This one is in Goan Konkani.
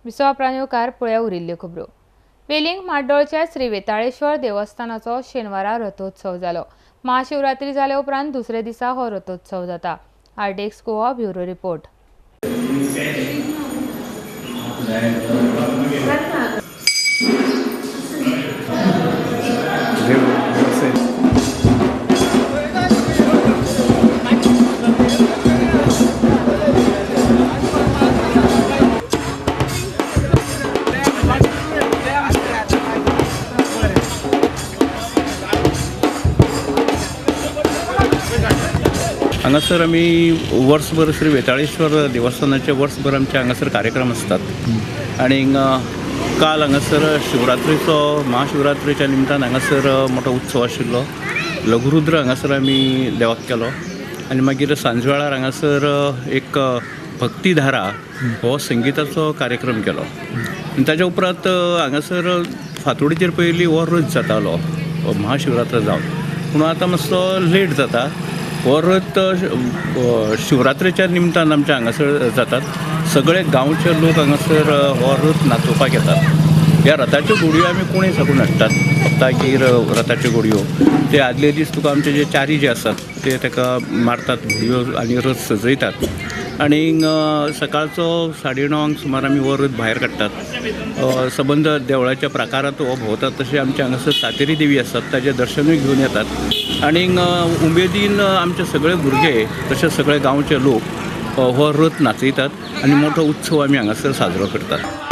विसवा प्राणीकार पळया उरिल्ल्यो खबरो. वेलिंग म्हाड्डोळच्या श्री वेताळेश्वर देवस्थानाचो शेनवारा रथोत्सव जालो. महाशिवरात्री जाल्या उपरांत दुसऱ्या दिसा हो रथोत्सव जाता. RDX Goa bureau report. हांगासर आमी वर्सभर श्री वेताळेश्वर देवस्थानाचे वर्सभर आमचे हांगासर कार्यक्रम आसतात आनी काल हांगासर शिवरात्रीचो महाशिवरात्रीच्या निमतान हांगासर मोठो उत्सव आशिल्लो. लघुरुद्र हांगासर आमी देवाक केलो आनी मागीर सांज वेळार हांगासर एक भक्तिधारा हो संगिताचो कार्यक्रम केलो आनी ताच्या उपरांत हांगासर फांतोडीचेर पयलीं हो रथ जातालो महाशिवरात्र जावन, पूण आतां मातसो लेट जाता. हो रथ शिवरात्रेच्या निमतान आमच्या हांगासर जातात. सगळे गांवचे लोक हांगासर हो रथ नाचोवपाक येतात. ह्या रथाच्यो घोडयो आमी कोणी साकून हाडटात, फक्तागीर रथाच्यो घोडयो ते आदले दीस तुका आमचे जे चारी जे आसात ते ताका मारतात घोडयो आनी रथ सजयतात आनी सकाळचो 9:30 सुमार आमी हो रथ भायर काडटात. सबंद देवळाच्या प्राकारांत हो भोंवतात. तशें आमच्या हांगासर सातेरी देवी आसात ताजें दर्शनूय घेवन येतात आनी उमेदीन आमचे सगळे भुरगे तशेंच सगळे गांवचे लोक हो रथ नाचयतात आनी मोठो उत्सव आमी हांगासर साजरो करतात.